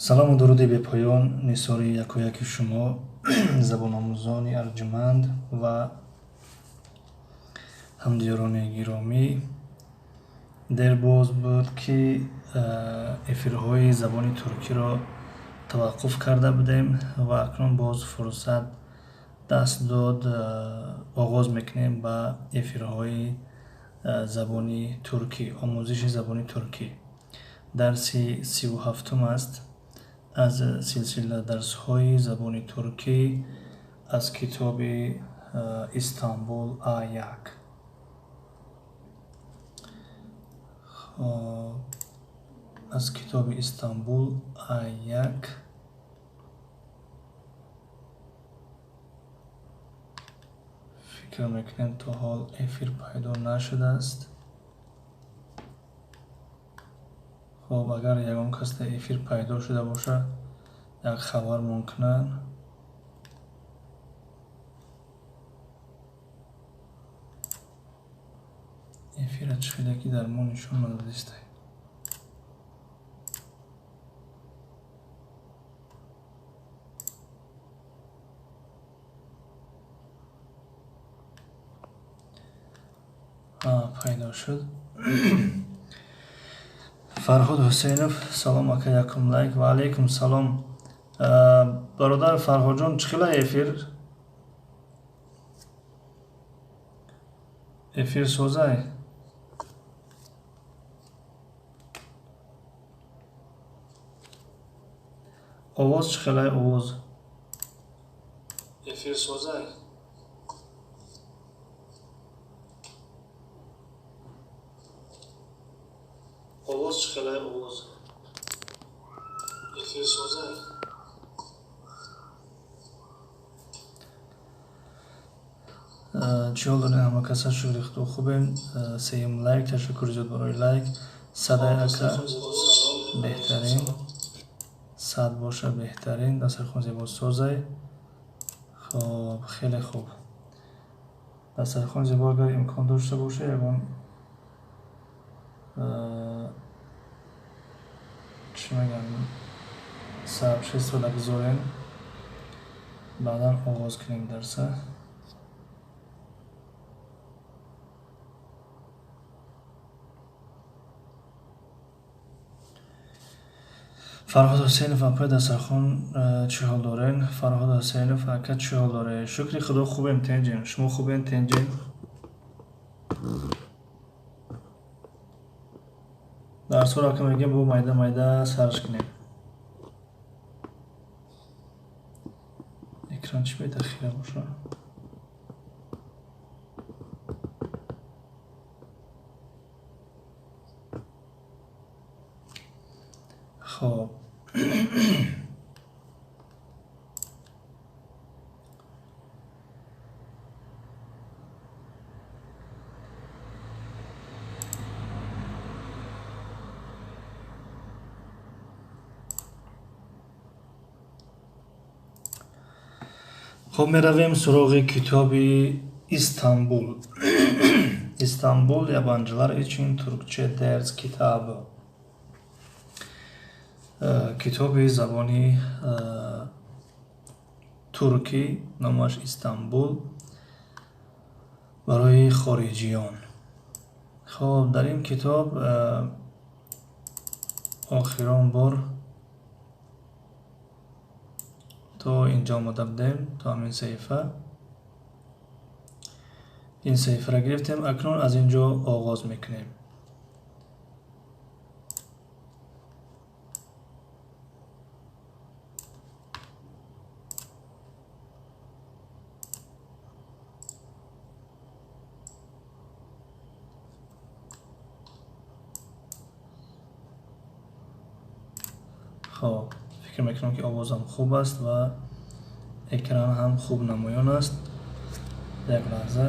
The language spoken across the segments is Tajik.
Салому дуруди бепоён нисори якояки шумо, забономӯзони арҷуманд ва ҳамдиёрони гиромӣ. Дербоз буд, ки эфирҳои забони туркиро таваққуф карда будем ва акнун боз фурсат даст дод, оғоз мекунем ба эфирҳои забони туркӣ, омӯзиши забони туркӣ. Дарси 37-ум аст аз силсила дарсҳои забони туркӣ аз китоби Истанбул А1. Аз китоби Истанбул А1 фикр мекунем, то ҳол эфир пайдо нашудааст. Хоб, агар ягон кас дар эфир пайдо шуда бошад, як хабар мумкинад. Эфира чӣ хеле ки дар мо нишон надодистай. Пайдо шуд. Фарҳод Ҳусейнов: салом ака, якум лайк. Ва алайкум салом, бародар Фарҳодҷон. Чӣ хела эфир? Эфир созай? Овоз чӣ хелай, овоз? Эфир созай? Овоз чӣ хелай, овоз? Эфир созай? Чӣ ҳол дорем, ҳама каса? Шукри Худо, хубем. Сеюм лайк, ташаккури зиёд барои лайк. Садай ака, беҳтарин, сад боша, беҳтарин. Дастархон зебо созай. Хоб, хеле хуб. Дастархон зебо, агар имкон дошта боша, ягон чӣ мегӯям, сообщество нагузорем, баъдан оғоз кунем дарса. Фарҳод Ҳусейнов: апои дастархон чӣ ҳол дорен? Фарҳод Ҳусейнов ака, чӣ ҳол доре? Шукри Худо, хубем, тенҷем. Шумо хубем, тенҷем? Дарсҳоро ака мегӯем, бо майда майда сарш кунем. Экран чӣ бетахира боша? Хоб, хоб, меравем суроғи китоби Истанбул. İstanbul Yabancılar için Türkçe Ders Kitabı. Китоби забони туркӣ, номаш Истанбул, барои хориҷиён. Хоб, дар ин китоб охирон бор то инҷо омода будем, то ҳамин саҳифа. Ин саҳифаро гирифтем, акнун аз ин ҷо оғоз мекунем. Хоб, фикр мекунам, ки овозам хуб аст ва экран ҳам хуб намоён аст. Як лаҳза.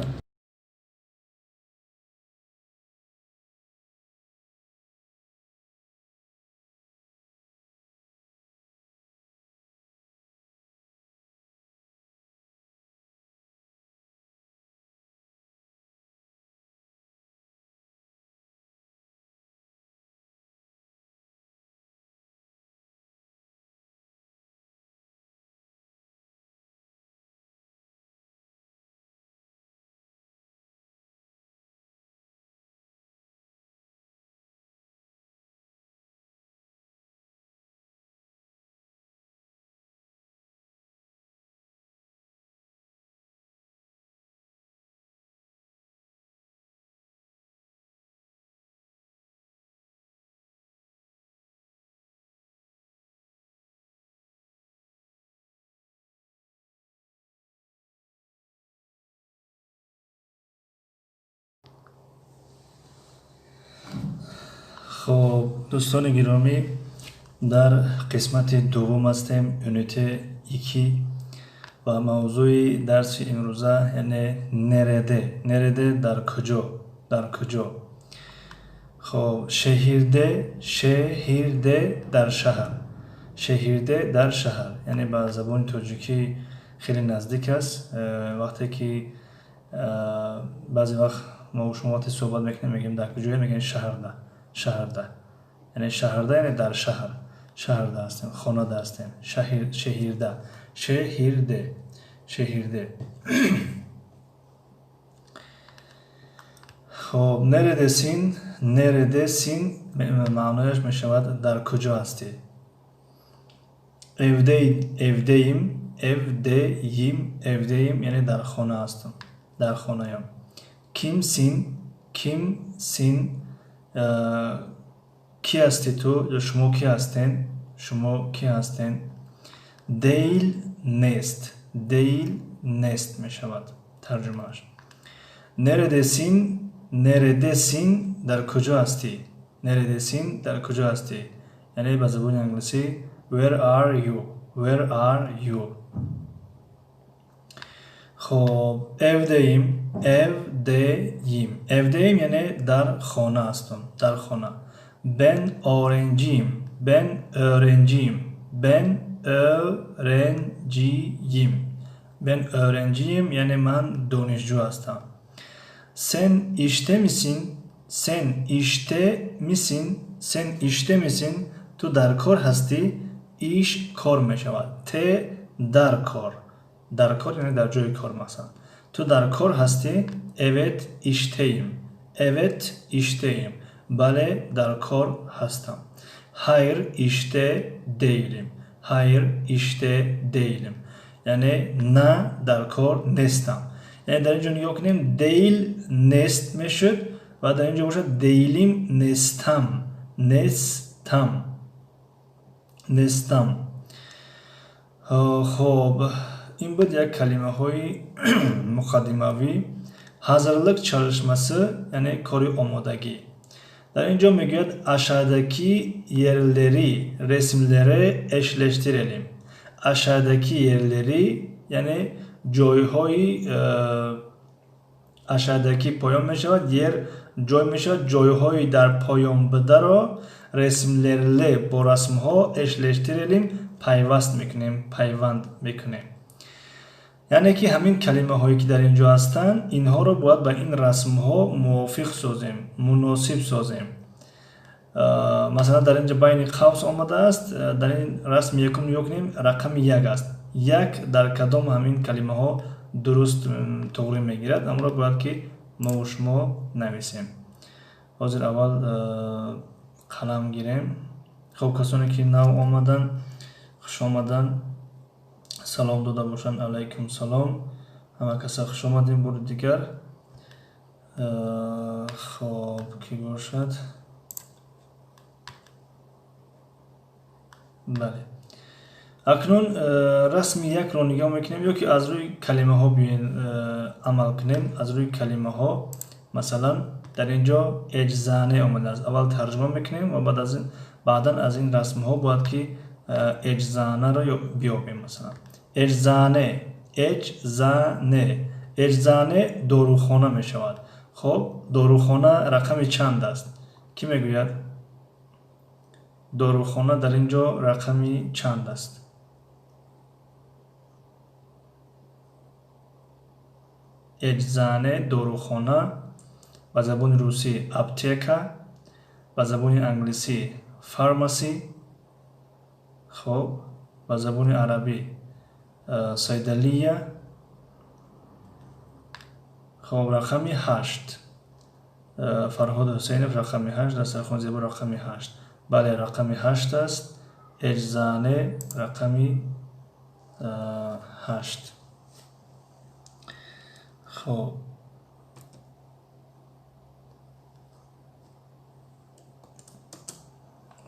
Хуб, дӯстони гиромӣ, дар қисмати дуввум ҳастем, ünite 2, ва мавзӯи дарси имрӯза яъне nerede, nerede дар куҷо, дар куҷо. Хуб, şehirde, şehirde дар шаҳр, şehirde дар шаҳр, яъне ба забони тоҷикӣ хеле наздик аст. Вақте ки баъзе вақт мо шумо вақте суҳбат мекунем, мегӯем дар куҷое, мегӯем шаҳрда, шаҳрда, яъне шаҳрда яъне дар шаҳр, шаҳрда ҳастем, хонада ҳастем, şehirde, şehirde, şehirde. Хуб, neredesin, neredesin маънояш мешавад дар куҷо ҳастӣ. Evdeyim, evdeyim, evdeyim яъне дар хона ҳастам, дар хонаям. Kimsin, kimsin, кӣ ҳастӣ ту ё шумо кӣ ҳастен, шумо кӣ ҳастен. Değil нест, değil нест мешавад тарҷумааш. Neredesin, neredesin дар куҷо ҳастӣ, neredesin дар куҷо ҳастӣ, яъне ба забони англисӣ where are you, where are you. Хуб, evdeyim, evdeyim, evdeyim яъне дар хона ҳастам, дар хона. Ben öğrenciyim, ben öğrenciyim, ben öğrenciyim, ben öğrenciyim яъне ман донишҷӯ ҳастам. Sen işte misin, sen işte misin, sen işte misin, ту дар кор ҳастӣ, иш кор мешавад, те дар кор, дар кор яъне дар ҷои кор масалан. Ту дар кор ҳастӣ, evet işteyim, evet işteyim, бале дар кор ҳастам. Hayır işte değilim, hayır işte değilim, яъне на дар кор нестам. Яъне дар ин ҷо нигоҳ кунем, değil нест мешуд ва дар ин ҷо бошад değilim нестам, нестам, нестам. Хуб, ин буд як калимаҳои муқаддимавӣ. Hazırlık çalışması яъне кори омодагӣ. Дар ин ҷо мегӯяд aşağıdaki yerleri resimlere eşleştirelim. Aşağıdaki yerleri яъне ҷойҳои aşağıdaki поён мешавад, ер ҷой мешавад, ҷойҳои дар поён бударо resimlerle бо расмҳо eşleştirelim пайваст мекунем, пайванд мекунем. Яъне ки ҳамин калимаҳое ки дар ин ҷо ҳастанд, инҳоро бояд ба ин расмҳо мувофиқ созем, муносиб созем. Масалан, дар ин ҷо байни қавс омадааст, дар ин расми якум нигоҳ кунем, рақами як аст. Як дар кадом ҳамин калимаҳо дуруст туғрӣ мегирад, амро бояд ки мо шумо нависем. Ҳозир аввал қалам гирем. Хуб, касоне ки нав омаданд, хуш омаданд, салом дода бошанд, алайкум салом. Ҳама каса хуш омадем бори дигар. Хуб, кӣ бошад? Бале. Акнун расми якро нигоҳ мекунем ё ки аз рӯи калимаҳо биёен амал кунем. Аз рӯи калимаҳо, масалан, дар ин ҷо eczacı омадааст. Аввал тарҷума мекунем ва баъд аз ин, баъдан аз ин расмҳо бояд ки eczacı-ро биёбем. Масалан, eczane, eczane, eczane дорухона мешавад. Хуб, дорухона рақами чанд аст? Кӣ мегӯяд? Дорухона дар ин ҷо рақами чанд аст? Eczane дорухона, ба забони русӣ аптека, ба забони англисӣ pharmacy, хуб, ба забони арабӣ صيدلية. Хуб, рақами 8. Фарҳод Ҳусейнов рақами 8, дастархон зебо рақами 8. Бале, рақами 8 аст. Eczane рақами 8. Хуб,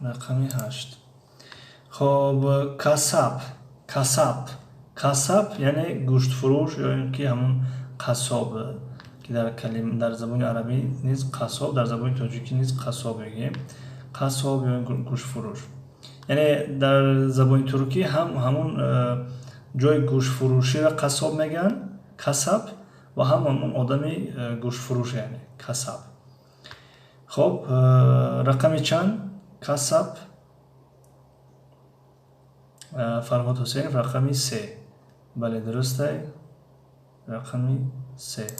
рақами 8. Хуб, kasap, kasap, kasap яъне гӯштфурӯш ё ин ки ҳамон қассоб, ки дар забони арабӣ низ қассоб, дар забони тоҷикӣ низ қассоб мегӯем. Қассоб ё гӯштфурӯш. Яъне дар забони туркӣ ҳам ҳамун ҷои гӯштфурӯширо қассоб мегӯянд, касаб, ва ҳам ҳамун одами гӯштфурӯш, яъне касаб. Хоб, рақами чанд? Касаб. Фарҳод Ҳусейнов, рақами 3. Бале, дурустай, рақами 3.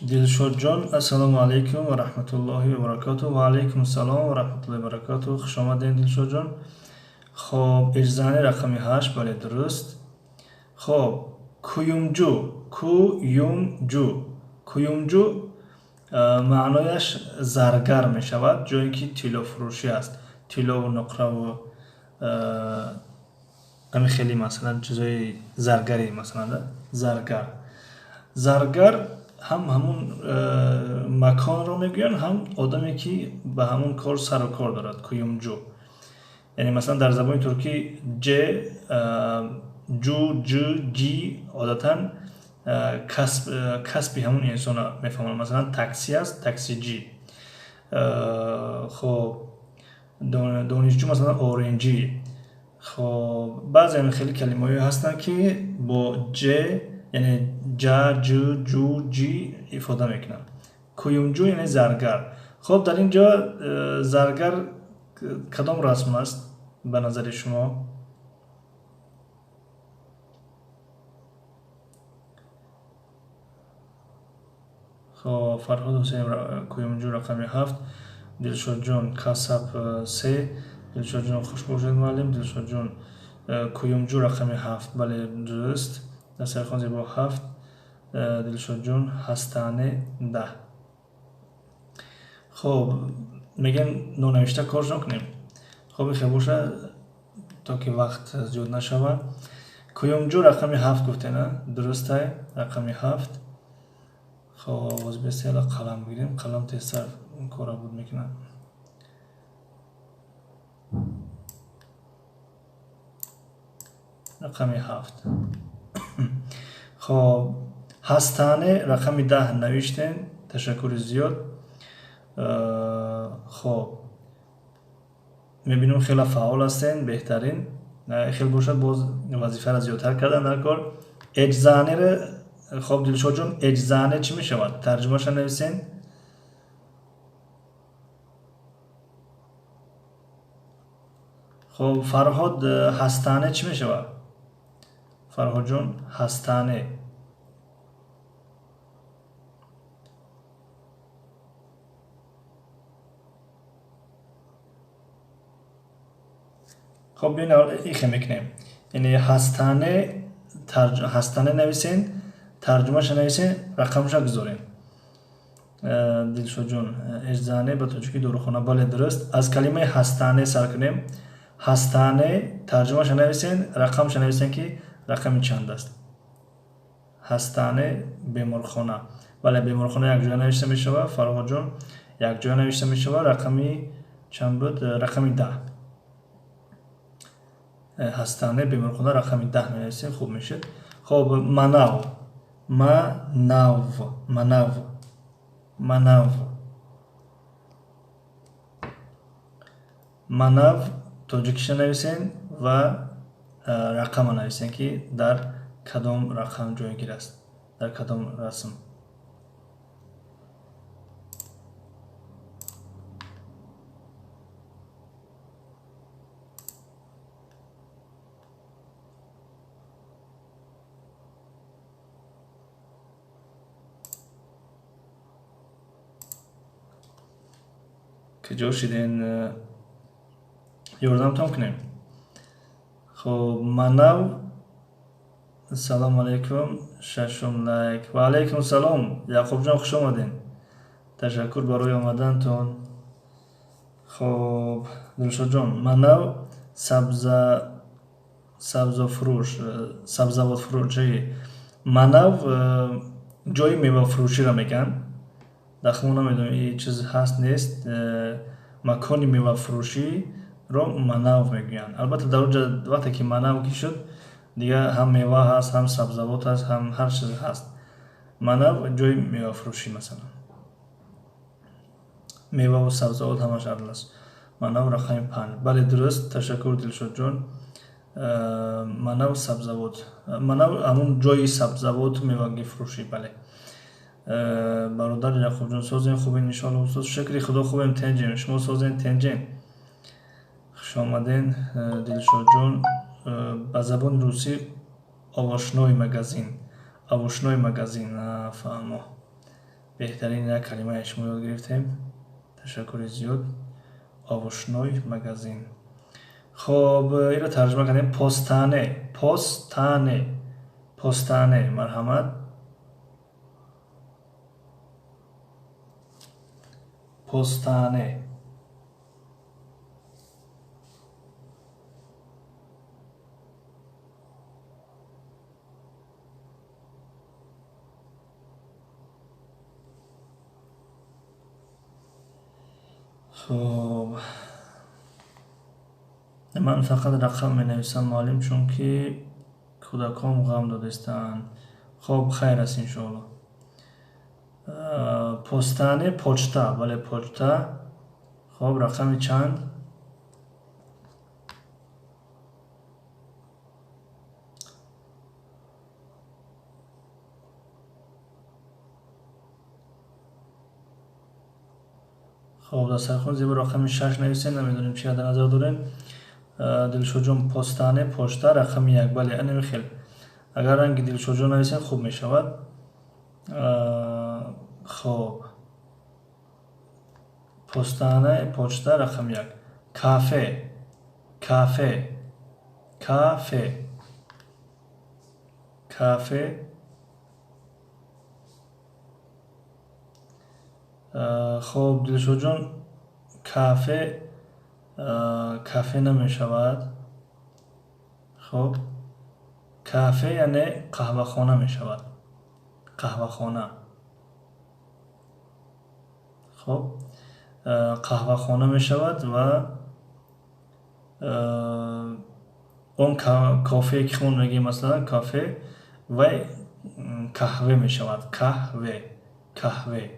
Дилшодҷон, ассалому алайкум ва раҳматуллоҳи ва баракотуҳ. Ва алайкум ассалом ва раҳматуллоҳи ва баракотуҳ. Хуш омадед, Дилшодҷон. Хоб, ecзане рақами 8, бале, дуруст. Хоб, куюмҷу, куюмҷу, куюмҷу маънояш заргар мешавад, ҷое ки тиллофурӯшӣ аст, тиллову нуқраву ҳамин хели, масалан, чизои заргарӣ, масалан, заргар. Заргар ҳам ҳамун маконро мегӯянд, ҳам одаме ки ба ҳамун кор сару кор дорад, куюмҷу. Яъне масалан дар забони туркӣ ҷ, ҷу, ҷ, ҷи одатан касби ҳамун инсонро мефаҳмонанд. Масалан, такси аст, таксиҷӣ. Хоб, донишҷӯ, масалан, оринҷӣ. Хоб, баъзе ҳамин хели калимаҳое ҳастанд, ки бо ҷ, яъне ҷа, ҷ, ҷу, ҷи ифода мекунанд. Куюмҷӯ яъне заргар. Хоб, дар ин ҷо заргар кадом расм аст ба назари шумо? Хоб, Фарҳод Ҳусейн, куюмҷӯ рақами 7, Дилшодҷон, касаб 3. Дилшодҷон, хуш бошед, муаллим. Дилшодҷон, куюмҷӯ рақами 7, бале, дуруст. Дастархон зебо 7, Дилшодҷон, ҳастане 10. Хоб, мегӯям нонавишта коршон кунем. Хоб, хел боша, то ки вақт зиёд нашавад. Куюмҷӯ рақами 7 гуфтена, дурустай, рақами 7. Хоб, боз бесела қалам бигирем, қалам тезтар кора буд мекунад. Рақами 7. Хоб, ҳастане рақами 10 навиштем, ташаккури зиёд. Хоб, мебинем хеле фаъол ҳастен, беҳтарин. Хел бошад, боз вазифаро зиёдтар кардан дар кор. Эҷзанеро, хоб, Дилшодҷон, эҷзане чӣ мешавад? Тарҷумаша нависен. Хоб, Фарҳод, ҳастане чӣ мешавад? Фарҳодҷон, ҳастане. Хоб, биён ихе мекунем. Яъне ҳастане, ҳастане нависен, тарҷумаша нависен, рақамша гузорем. Дилшодҷон, эҷзане ба тоҷикӣ дорухона, бале, дуруст. Аз калимаи ҳастане сар кунем. Ҳастане тарҷумаша нависен, рақамша нависен, ки рақами чанд аст. Ҳастане беморхона. Бале, беморхона якҷоя навишта мешавад, Фарҳодҷон, якҷоя навишта мешавад. Рақами чанд буд? Рақами 10. Ҳастане беморхона рақами 10 менависем, хуб мешуд. Хоб, манав, манав, манав, манав, манав тоҷикиша нависен ва рақама нависен, ки дар кадом рақам ҷойгир аст, дар кадом расм. Куҷо шиден? Ёрдамтон кунем. Хоб, манав. Ассалому алайкум, шашум лайк. Ва алайкум салом, Яқубҷон, хуш омаден, ташаккур барои омадантон. Хоб, Дилшодҷон, манав сабзафурӯш, сабзавотфурӯши. Манав ҷои мевафурӯширо мегӯянд. Дар худмон намедонем ин чиз ҳаст нест. Макони мевафурӯширо манав мегӯянд. Албатта, дар онҷа вақте ки манав ки шуд, дигар ҳам мева ҳаст, ҳам сабзавот ҳаст, ҳам ҳар чиз ҳаст. Манав ҷои мевафурӯшӣ, масалан. Меваву сабзавот ҳамаш арал аст. Манав рақами 5. Бале, дуруст. Ташаккур, Дилшодҷон. Манав сабзавот, манав ҳамун ҷои сабзавот, мевагифурӯшӣ. Бале, бародар Яқубҷон, созем, хубен, иншоалло. Устод, шукри Худо, хубем, тенҷем. Шумо созен, тенҷем? Хушомаден, Дилшодҷон. Ба забони русӣ овощной магазин, овощной магазин. Фаҳмо, беҳтарин, як калимаи шумо ёд гирифтем, ташаккури зиёд. Овощной магазин. Хоб, инро тарҷума кардем. Постане, постане, постане, марҳамат. Постане. Хоб, ман фақат рақам менависам, муаллим, чунки кӯдакон ғам додистаанд. Хоб, хайр аст, иншоалло. Постане, почта. Бале, почта. Хоб, рақами чанд? Хоб, дастархон зебо, рақами 6 нависем, намедонем чи дар назар дорем. Дилшодҷон, постане, почта, рақами 1. Бале, анами хел, агар ранги Дилшодҷон нависем, хуб мешавад. Хоб, постане, почта, рақами 1. Кафе, кафе, кафе, кафе. Хоб, Дилшодҷон, кафе, кафе намешавад. Хоб, кафе яъне қаҳвахона мешавад, қаҳвахона. Хоб, қаҳвахона мешавад ва он кофее ки хумон мегӯем, масалан, кафе, вай каҳве мешавад, каҳве, каҳве.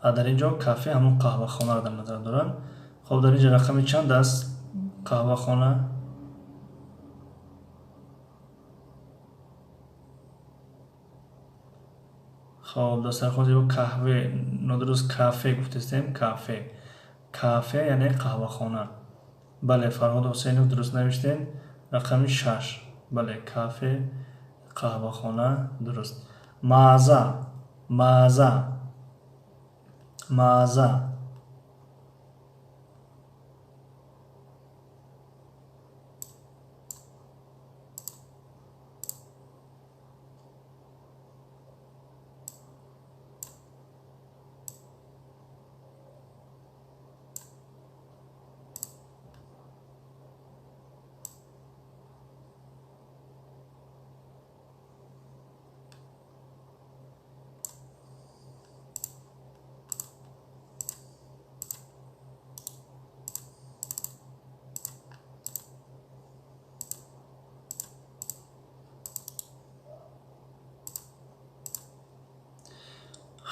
А дар ин ҷо кафе ҳамон қаҳвахонаро дар назар доранд. Хоб, дар ин ҷо рақами чанд аст қаҳвахона? Хоб, дастархон зебо, каҳве нодуруст, кафе гуфтестем. Кафе, кафе яъне қаҳвахона. Бале, Фарҳод Ҳусейнов, дуруст навиштем, рақами 6. Бале, кафе, қаҳвахона, дуруст. Маъза, маъза, маъза.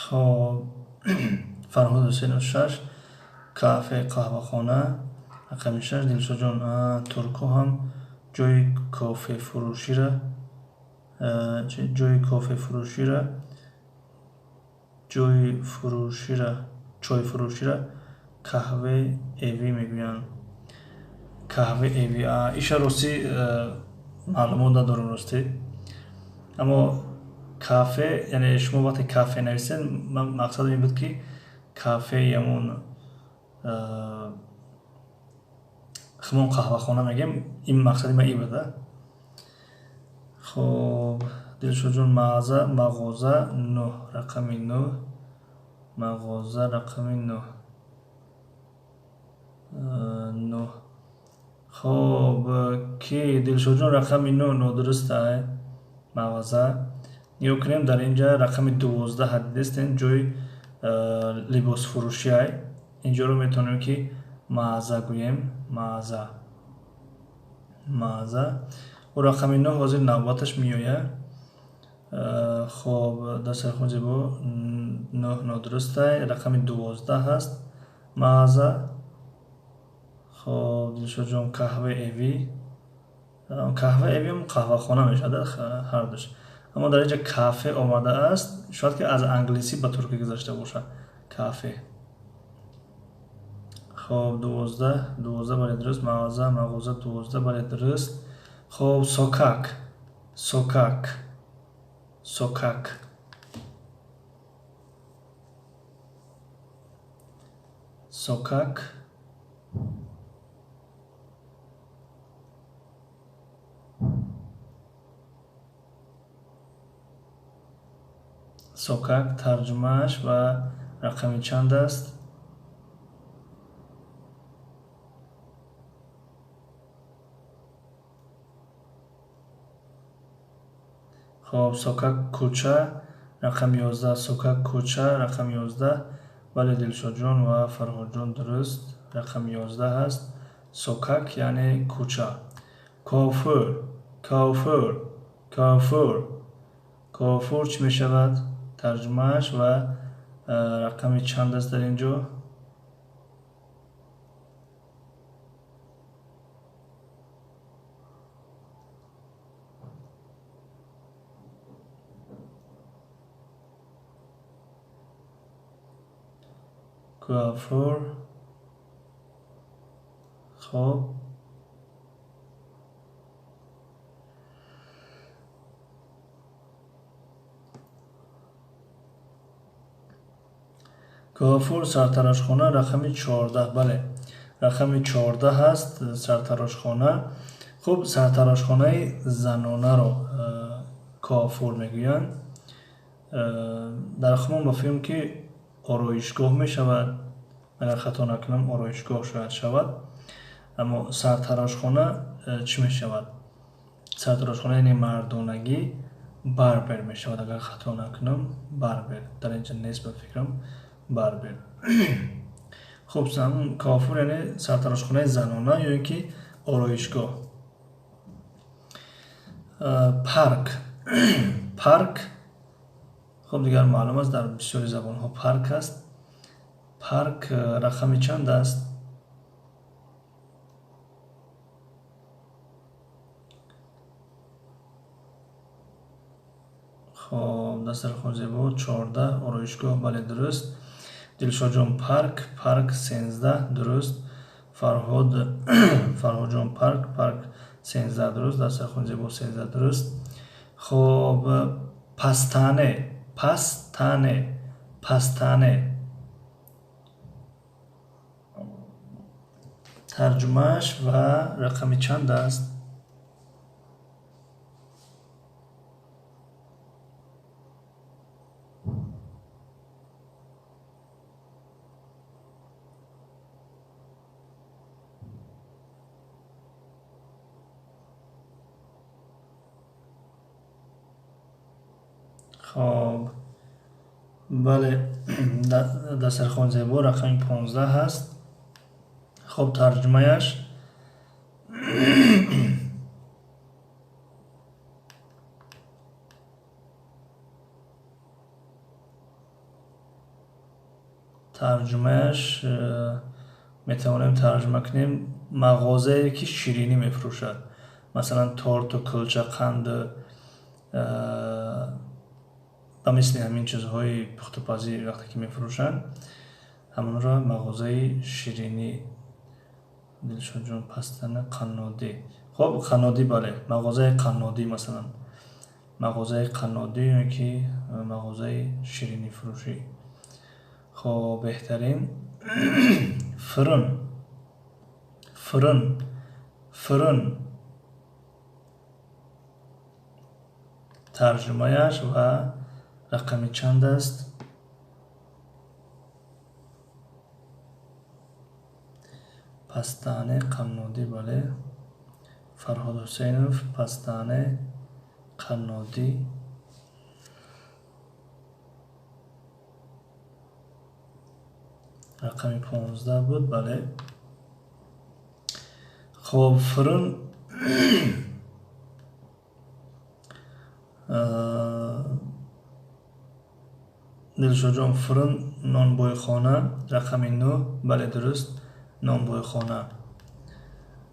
Хоб, Фарҳод Ҳусейнов, 6, кафе, қаҳвахона, рақами 6. Дилшодҷон, туркҳо ҳам ҷои кофефурӯшира, ҷои кофефурӯшира, ҷои фурӯшира, чойфурӯшира каҳве эви мегӯянд. Каҳве эви, иша ростӣ маълумот надорам, ростӣ. Аммо кафе яъне шумо вақте кафе нависед, мақсадам ин буд, ки кафеи ҳамон ҳамон қаҳвахона мегӯем, ин мақсади ман ин буда. Хоб, Дилшодҷон, маъза, мағоза, 9, рақами 9, мағоза, рақами 9, 9. Хоб, ки Дилшодҷон, рақами 9 нодуруст ай, мағоза. Нигоҳ кунем, дар ин ҷа рақами 12 дидестен, ҷои либосфурӯшӣ ай. Инҷоро метавонем, ки маъза гӯем, маъза, маъза. Ӯ рақами 9 ҳозир навбаташ меояд. Хоб, дастархон зебо, 9 нодурустай, рақами 12 ҳаст. Mağaza. Хоб, Дилшодҷон, kahve evi. Kahve evi қаҳвахона мешавад ҳардуш. Аммо дар инҷа кафе омадааст, шояд ки аз англисӣ ба туркӣ гузашта бошад. Кафе. Хоб, 12, 12, бале дуруст. Мағоза, мағоза, 12, бале дуруст. Хоб, sokak, sokak, sokak. Sokak. Sokak тарҷумааш ва рақами чанд аст? Хоб, sokak кӯча, рақами 11. Sokak кӯча, рақами 11. Бале, Дилшодҷон ва Фарҳодҷон, дуруст, рақами 11 аст. Sokak яъне кӯча. Kuaför, kuaför, kuaför. Kuaför чӣ мешавад? Тарҷумааш ва рақами чанд аст дар ин ҷо? Kuaför. Хоб, kuaför сартарошхона, рақами 14. Бале, рақами 14 аст сартарошхона. Хуб, сартарошхонаи занонаро kuaför мегӯянд. Дар хумон ба филм ки ороишгоҳ мешавад, агар хато накунам, ороишгоҳ шояд шавад. Аммо сартарошхона чӣ мешавад? Сартарошхона яъне мардонагӣ барбер мешавад, агар хато накунам, барбер. Дар инҷа нест ба фикрам барбер. Хуб, kuaför яъне сартарошхонаи занона ё ин ки ороишгоҳ. Парк. Парк. Хуб, дигар маълум аст, дар бисёри забонҳо парк аст. Парк рақами чанд аст? Хоб, дастархон зебо, 14, ороишгоҳ, бале дуруст. Дилшодҷон, парк, парк 13, дуруст. Фарҳод, Фарҳодҷон, парк, парк 13, дуруст. Дастархон зебо 13, дуруст. Хоб, pastane, pastane, pastane. Тарҷумааш ва рақами чанд аст? Хоб, бале, дастархон зебо рақами 15 аст. Хоб, тарҷумаяш метавонем тарҷума кунем мағозае ки ширинӣ мефурӯшад, масалан торту кулча, қанд ба мисли ҳамин чизҳои пухтупазӣ вақте ки мефурӯшанд, ҳамонро мағозаи ширинӣ. Дилшодҷон, pastane, қаннодӣ. Хоб, қаннодӣ, бале, мағозаи қаннодӣ, масалан мағозаи қаннодӣ ё ки мағозаи ширинифурӯшӣ. Хоб, беҳтарин. Fırın, fırın, fırın. Тарҷумаяш ва рақами чанд аст? Pastane, қаннодӣ, бале. Фарҳод Ҳусейнов, pastane, қаннодӣ. Рақами 15 буд, бале. Хоб, fırın Дилшодҷон, fırın Нонбойхона рақами 9. Бале, дуруст, нонбойхона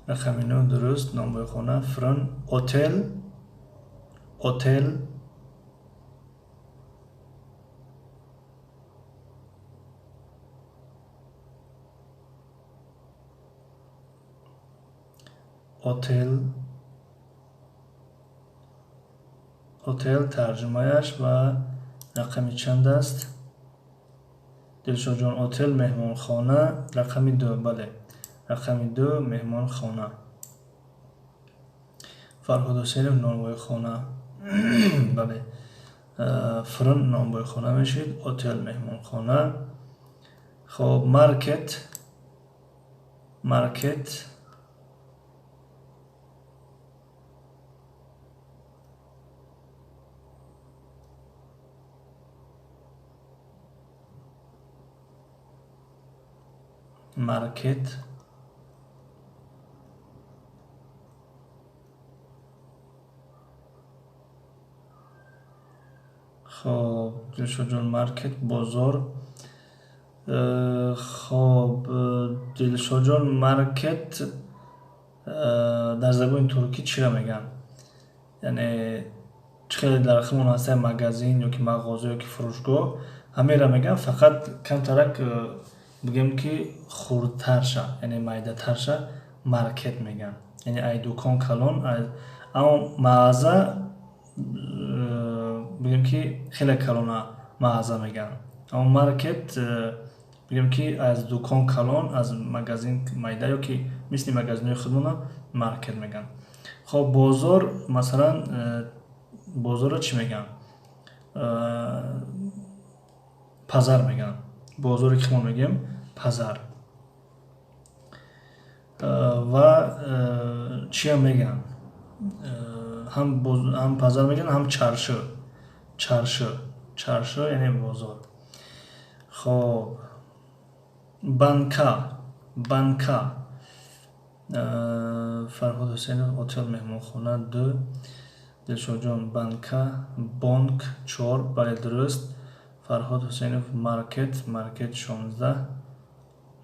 рақами 9 дуруст, нонбойхона. Fırın. Otel. Otel. Otel. Otel тарҷумаяш ва рақами чанд аст? Дилшодҷон, otel меҳмонхона, рақами 2. Бале, рақами 2 меҳмонхона. Фарҳод Ҳусейнов, нонвойхона. Бале, fırın нонвойхона мешид, otel меҳмонхона. Хоб, market. Market. Market. Хоб, Дилшодҷон, market бозор. Хоб, Дилшодҷон, market дар забони туркӣ чиро мегӯянд? Яъне чӣ хеле дар худмон ҳаста магазин ё ки мағоза ё ки фурӯшгоҳ, ҳамеро мегӯянд, фақат камтарак бигӯем ки хурдтарша, яъне майдатарша market мегӯянд. Яъне ай дукон калон, аммо мағаза бигӯем ки хеле калона мағаза мегӯянд. Аммо market бигӯем ки аз дукон калон, аз магазин майда ё ки мисли магазинҳои худмона market мегӯянд. Хоб, бозор, масалан, бозорро чӣ мегӯянд? Pazar мегӯянд. Бозоре ки мо мегӯем pazar. Ва чиам мегӯянд? Ҳам pazar мегӯянд, ҳам çarşı. Çarşı. Çarşı яъне бозор. Хоб, banka. Banka. Фарҳод Ҳусейнов, otel меҳмонхона 2. Дилшодҷон, banka, бонк 4. Бале, дуруст. Фарҳод Ҳусейнов, market, market 16.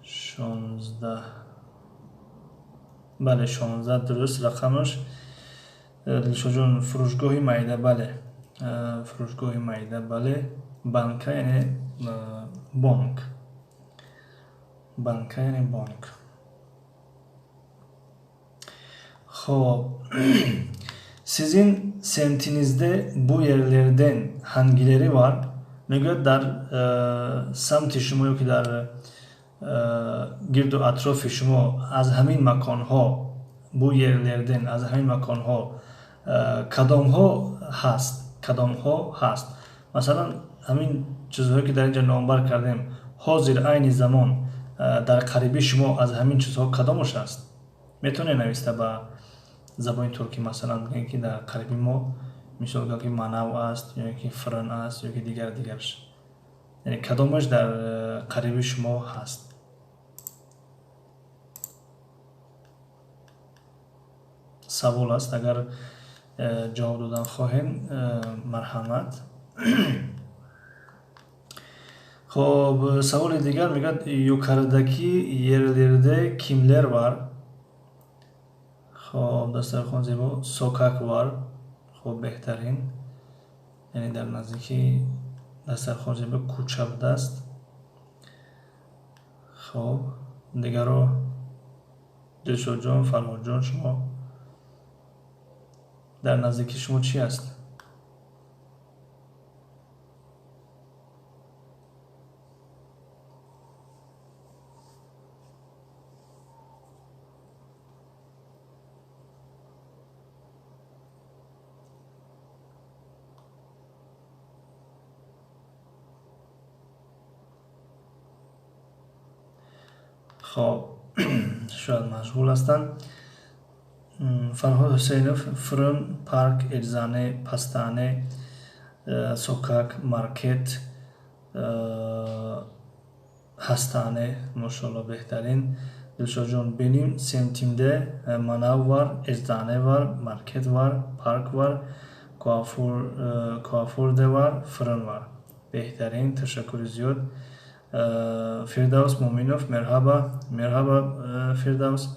16. Бале, 16 дуруст рақамаш. Дилшодҷон, фурӯшгоҳи майда, бале. Фурӯшгоҳи майда, бале. Banka яъне бонк. Banka яъне бонк. Хоб, sizin semtinizde bu yerlerden hangileri var? Мегӯяд, дар самти шумо ё ки дар гирду атрофи шумо аз ҳамин маконҳо, bu yerlerden аз ҳамин маконҳо кадомҳо ҳаст? Кадомҳо ҳаст? Масалан, ҳамин чизҳое ки дар инҷа номбар кардем, ҳозир айни замон дар қариби шумо аз ҳамин чизҳо кадомаш аст? Метавонед нависта ба забони туркӣ, масалан, бигӯем ки дар қариби мо, мисол гап ки manav аст, ё ки fırın аст, ё ки дигар дигараш. Яъне кадомаш дар қариби шумо ҳаст? Савол аст, агар ҷавоб додан хоҳем, марҳамат. Хоб, саволи дигар мегӯяд, yukarıdaki yerlerde kimler var? Хоб, дастархон зебо, sokak var. Хоб, беҳтарин. Яъне дар наздики дастархон зебо кӯча будааст. Хоб, дигаро Дилшодҷон, Фарҳодҷон, шумо дар наздики шумо чӣ аст? Хоб, шояд машғул ҳастанд. Фарҳод Ҳусейнов, fırın, park, eczane, pastane, sokak, market, hastane. Мошоалло, беҳтарин. Дилшодҷон, benim semtimde manav var, eczane var, market var, park var, kuaför de var, fırın var. Беҳтарин, ташаккури зиёд. Фирдавс Муминов, merhaba, merhaba Фирдавс,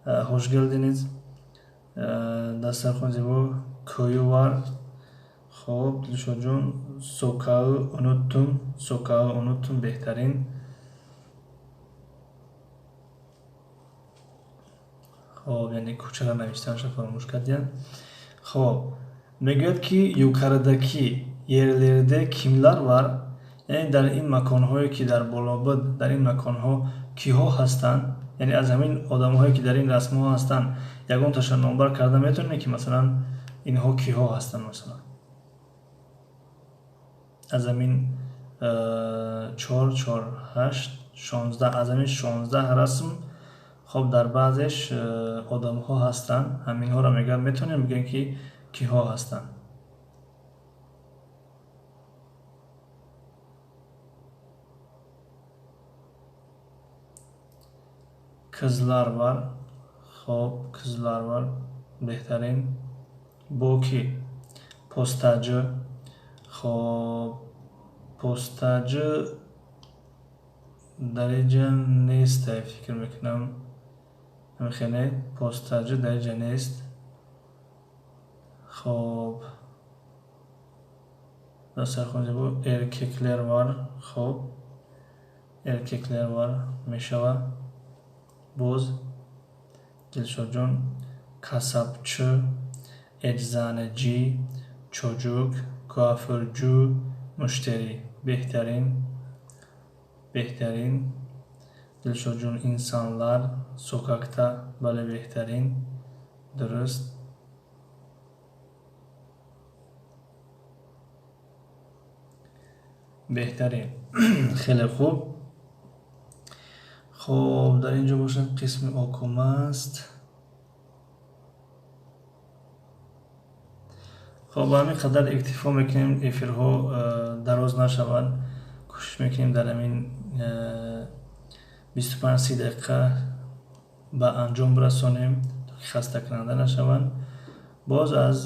hoş geldiniz. Дастархон зебо, köyü var. Хоб, Дилшодҷон, sokağı unuttum, sokağı unuttum, беҳтарин. Хоб, яъне кӯчаро навиштанашро фаромӯш кардиянд. Хоб, мегӯяд, ки yukarıdaki yerlerde kimler var? Яъне дар ин маконҳое, ки дар боло буд, дар ин маконҳо киҳо ҳастанд? Яъне аз ҳамин одамҳое, ки дар ин расмҳо ҳастанд, ягонташа номбар карда метавонем, ки масалан инҳо киҳо ҳастанд, масалан аз ҳамин 4, 4, 8, 16, аз ҳамин 16 расм. Хоб, дар баъзеш одамҳо ҳастанд, ҳаминҳоро мегӯяд, метавонем бигӯем, ки киҳо ҳастанд? Kızlar var. Хоб, kızlar var, беҳтарин. Бо ки? Postacı. Хоб, postacı дар инҷа нест, фикр мекунам, хеле postacı дар инҷа нест. Хоб, дастархон зебо, erkekler var. Хоб, erkekler var мешавад. Боз, Дилшодҷон, kasapçı, eczacı, çocuk, kuaförcü, müşteri. Беҳтарин, беҳтарин. Дилшодҷон, insanlar sokakta. Бале, беҳтарин, дуруст. Беҳтарин, хеле хуб. Хоб, дар ин ҷо бошад, қисми okuma аст. Хоб, ба ҳамин қадар иктифо мекунем, эфирҳо дароз нашаванд. Кӯшиш мекунем дар ҳамин 25-30 дақиқа ба анҷом расонем, то ки хастакунанда нашаванд. Боз аз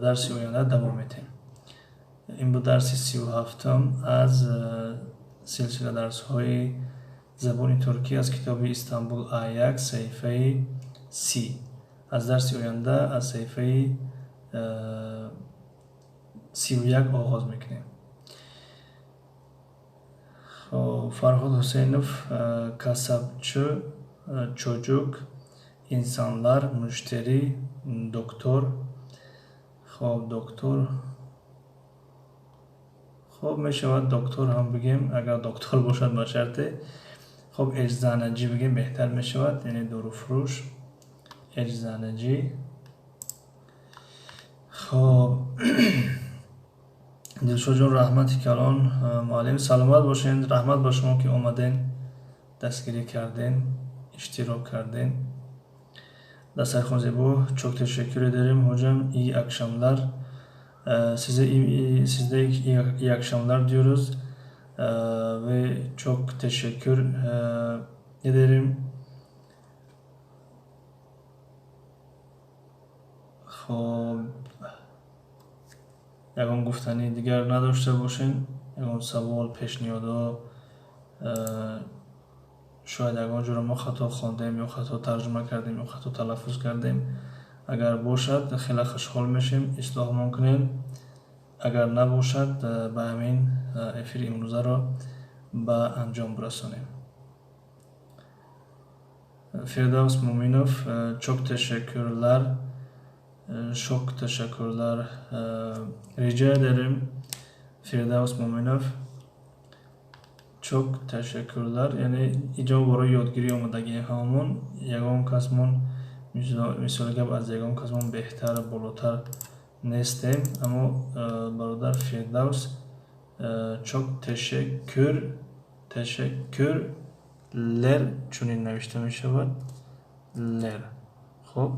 дарси оянда давом медиҳем. Ин буд дарси 37-ум аз силсила дарсҳои забони туркӣ аз китоби Истанбул А1, саҳифаи 30. Аз дарси оянда аз саҳифаи 31 оғоз мекунем. Хоб, Фарҳод Ҳусейнов, kasapçı, çocuk, insanlar, müşteri, doktor. Хоб, доктор. Хоб, мешавад доктор ҳам бигем, агар доктор бошад, ба шарте. Хоб, eczacı бигем, беҳтар мешавад, яъне доруфурӯш, eczacı. Хоб, Дилшодҷон, раҳмати калон, муаллим, саломат бошед. Раҳмат ба шумо, ки омаден, дастгирӣ карден, иштирок карден. Дастархон зебо, çok teşekkür ederim hocam, iyi akşamlar. Size size iyi akşamlar diyoruz ve çok teşekkür ederim. Хоб, ягон гуфтани дигар надошта бошем, ягон савол, пешниҳодҳо, шояд ягон ҷоро мо хато хондем ё хато тарҷума кардем ё хато талаффуз кардем, агар бошад, хеле хушҳол мешем, ислоҳмон кунем. Агар набошад, ба ҳамин эфири имрӯзаро ба анҷом бирасонем. Фирдавс Муминов, çok teşekkürler, çok teşekkürler. Rica ederim, Фирдавс Муминов, çok teşekkürler. Яъне иҷо барои ёдгирӣ омадагием ҳамамон, ягон касмон, мисоли гап, аз ягон касмон беҳтар, болотар нестем. Аммо бародар Фирдавс, çok teşekkür, teşekkürler чунин навишта мешавад, ler. Хоб,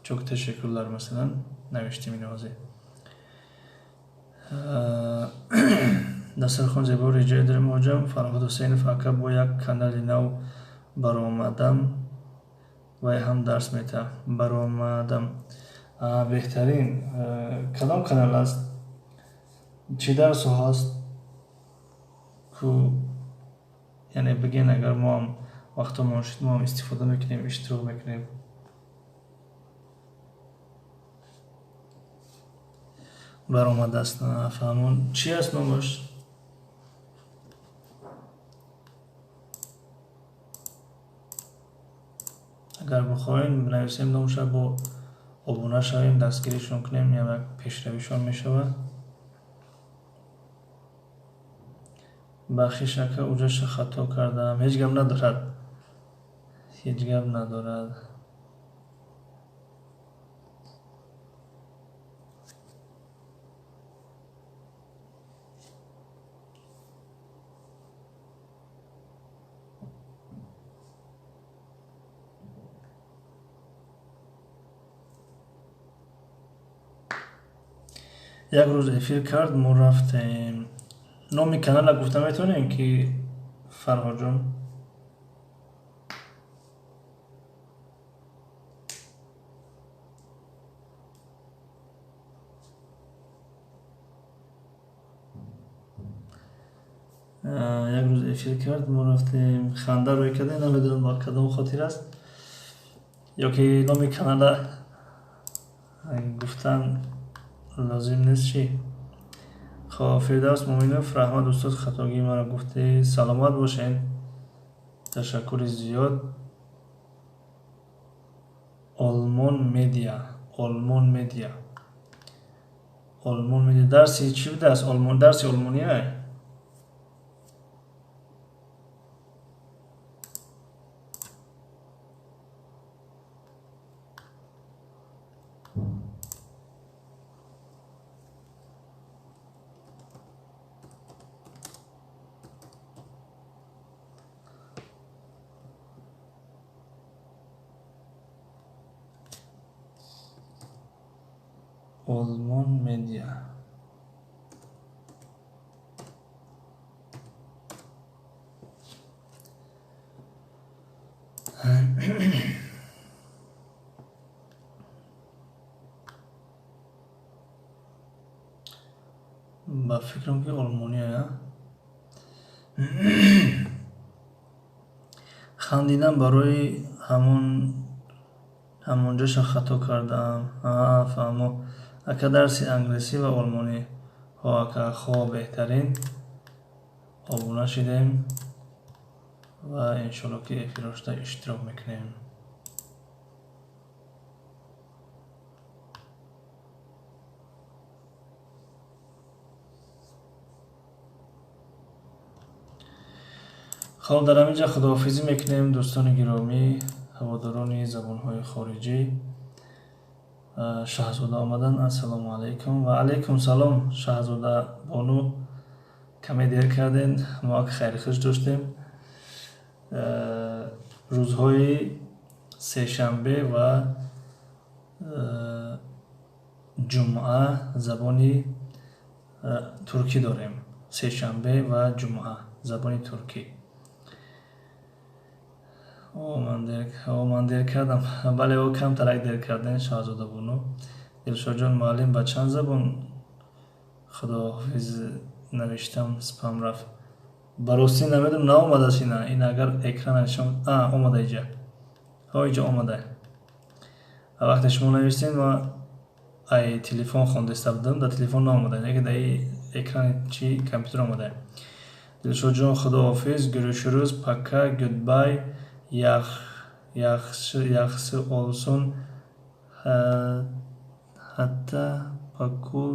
çok teşekkürler, масалан, навиштем ино ҳозир. Дастархон зебо, rica ederim hocam. Фарҳод Ҳусейнов, ака, бо як канали нав баромадам, вай ҳам дарс метаҳад. Баромадам, беҳтарин. Кадом канал аст, чӣ дарсҳо ҳаст? Ку Яъне бигӯен, агар мо ҳам вақтомон шуд, мо ҳам истифода мекунем, иштирок мекунем. Баромадааст, фаҳмон. Чӣ аст номаш? Агар бихоҳем, бинависем номаша, бо обуна шавем, дастгиришон кунем, як пешравишон мешавад. Бахшиш, ака, уҷаша хато кардаам. Ҳеҷ гап надорад, ҳеҷ гап надорад. Як рӯз эфир кард, мо рафтем. Номи канала гуфта метавонем ки, Фарҳодҷон? Як рӯз эфир кард, мо рафтем, ханда рӯй кардем. Намедонам, ба кадом хотир аст ё ки номи канала гуфтан лозим нест, чӣ? Хоб, Фирдавс Муъминов: раҳмат, устоз, хатогии маро гуфтӣ. Саломат бошен, ташаккури зиёд. Олмон Медиа, Олмон Медиа, Олмон Медиа. Дарси чӣ будааст? Олмон, дарси олмония. Олмон Медиа. Ба фикрам, ки олмония. Хандидан барои ҳамон ҳамонҷоша хато кардаам. Фаҳмо, ака, дарси англисӣ ва олмонӣ. Ҳо, ака, хо, беҳтарин. Обуна шидем ва иншоалло, ки эфирошда иштирок мекунем. Хоб, дар ҳамин ҷа худоҳофизӣ мекунем, дӯстони гиромӣ, ҳаводорони забонҳои хориҷӣ. Шаҳзода омадан. Ассалому алайкум. Ва алайкум салом, Шаҳзода бону. Каме дер кардем, мо ак хайрихуш доштем. Рӯзҳои сешанбе ва ҷумъа забони туркӣ дорем. Сешанбе ва ҷумъа забони туркӣ. Ман дер кардам. Бале, о, камтарак дер кардем, Шаҳзода бону. Дилшодҷон, муаллим, ба чанд забон худоҳофиз навиштам, спам рафт? Ба ростӣ намедонам, наомадааст ина. Ин агар экрана нишон, омада иҷа. Ҳо, иҷа омада. Вақте шумо навиштем, ма ай телефон хондаиста будам, дар телефон наомада, яке дар экрани чи компютер омада. Дилшодҷон, худоҳофиз, görüşürüz, пока, goodbye, yaxshi olsun, ҳатта пакул.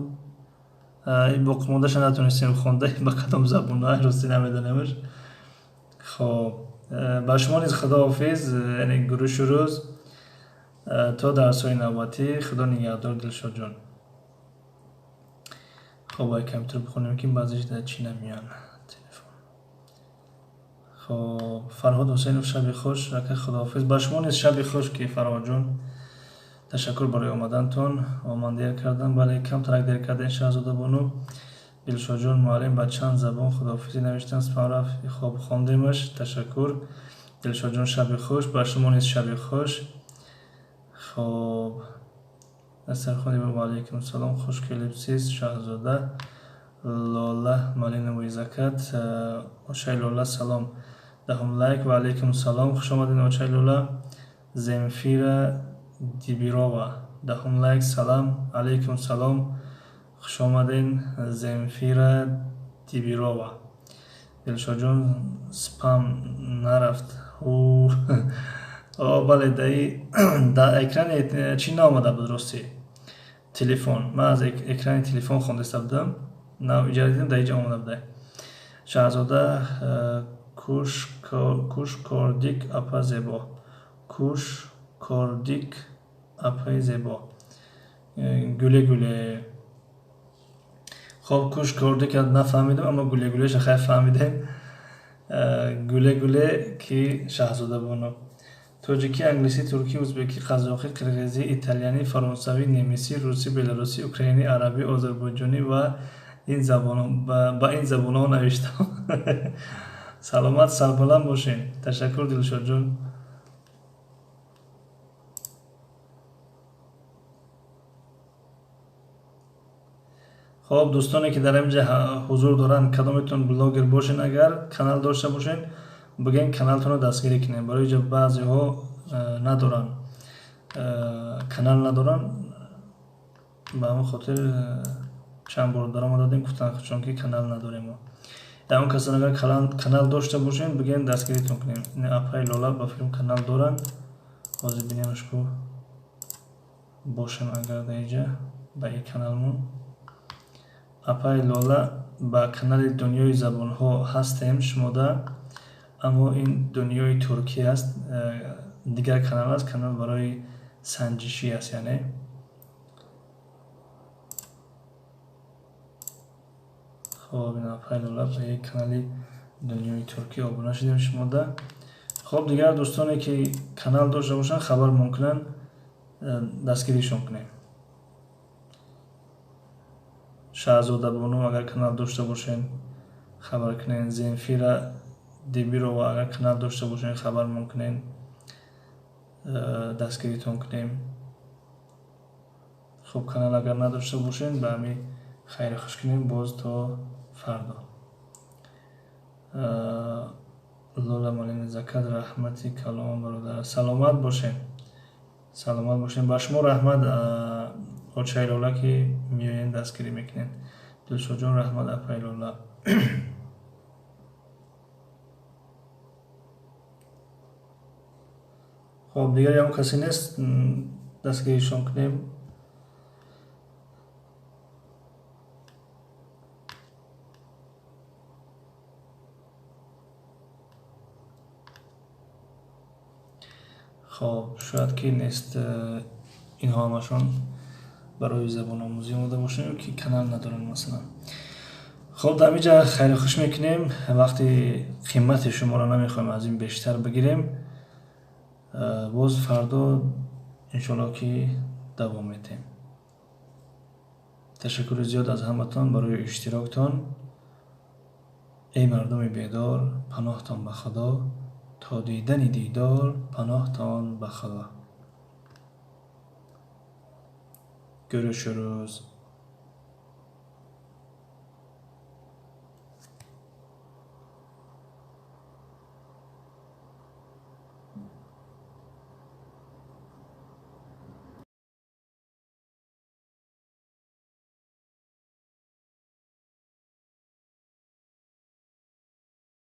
Боқимондаша натонистем хонда, ба кадом забон, ростӣ намедонемш. Хоб, ба шумо низ худоҳофиз, яъне görüşürüz, то дарсҳои навбатӣ. Худо нигаҳдор, Дилшодҷон. Хоб, ай компютер бихонем, ки баъзеш дар чӣ намеян телефон. Хоб, Фарҳод Ҳусейнов: шаби хуш, ака, худоҳофиз. Ба шумо низ шаби хуш, ки Фарҳодҷон, ташаккур барои омадантон. Ман дер кардам. Бале, камтарак дер кардем, Шаҳзода бону. Дилшодҷон, муаллим, ба чанд забон худоҳофизӣ навиштам, спам рафт? Хоб, хондемаш, ташаккур. Дилшодҷон, шаби хуш, ба шумо низ шаби хуш. Хоб, дастархони. Ва алайкум салом, хуш келибсиз, Шаҳзода. Лола, малиновый закат. Ошай Лола, салом. Даҳум лайк. Ва алайкум салом, хуш омадед, очаи Лола. Земфира Дибирова, даҳум лайк. Салам алайкум, салом, хуш омадед, Земфира Дибирова. Дилшодҷон, спам нарафт? О, бале, дар экрани чӣ наомада буд, рости, телефон. Ман аз экрани телефон хондаиста будам, иҷа дидам, дар иҷа омада буда. Шаҳзода Кушкордик, апа зебо, Кушкордик, апаи зебо, гуле гуле. Хоб, Кушкордик нафаҳмидам, аммо гуле гулеша хайр фаҳмидем. Гуле гуле ки Шаҳзода боно. Тоҷикӣ, англисӣ, туркӣ, узбекӣ, қазоқӣ, қирғизӣ, италиянӣ, фаронсавӣ, немисӣ, русӣ, беларусӣ, украинӣ, арабӣ, озарбойҷонӣ ва ба ин забонҳо навиштам. Саломат, сарбаланд бошед. Ташаккур, Дилшодҷон. Хоб, дӯстоне ки дар инҷа ҳузур доранд, кадометон блогер бошен, агар канал дошта бошен, бигӯен, каналтонро дастгирӣ кунем. Барои ҷа баъзеҳо надоранд, канал надоранд, ба ҳамон хотир чанд бор даромад додем, гуфтанд, чунки канал надорем. Ягон касон агар канал дошта бошен, бигӯен, дастгиритон кунем. Апаи Лола ба филм канал доранд, ҳозир бинемаш ку бошем, агар дар инҷа ба ин каналмон. Апаи Лола, ба канали Дунёи забонҳо ҳастем шумода, аммо ин Дунёи туркӣ аст, дигар канал аст, канал барои санҷишӣ аст, яъне. Хоб, ин апаи Лола, ба як канали Дунёи туркӣ обуна шудем шумода. Хоб, дигар дӯстоне ки канал дошта бошанд, хабар мумкинанд, дастгиришон кунем. Шаҳзодабону, агар канал дошта бошен, хабар кунен. Земфира Дибирова, агар канал дошта бошен, хабар мумкинен, дастгиритон кунем. Хуб, канал агар надошта бошен, ба ҳами хайри хуш кунем, боз то фардо. Лола Малини Закат, раҳмати калом, бародар, саломат бошем, саломат бошем. Ба шумо раҳмат, очаи Лола, ки меоен, дастгирӣ мекунед. Дилшодҷон, раҳмат, апаи Лола. Хоб, дигар ягон касе нест, дастгиришон кунем? Хоб, шояд ки нест. Инҳо ҳамашон барои забономӯзӣ омода бошанд ё ки канал надоранд, масалан. Хоб, дар инҷа хайру хуш мекунем, вақти қимати шуморо намехоҳем аз ин бештар бигирем. Боз фардо иншоалло ки давом метем. Ташаккури зиёд аз ҳаматон барои иштироктон. Эй мардуми бедор, паноҳтон ба Худо, то дидани дидор, паноҳтон ба Худо. Görüşürüz.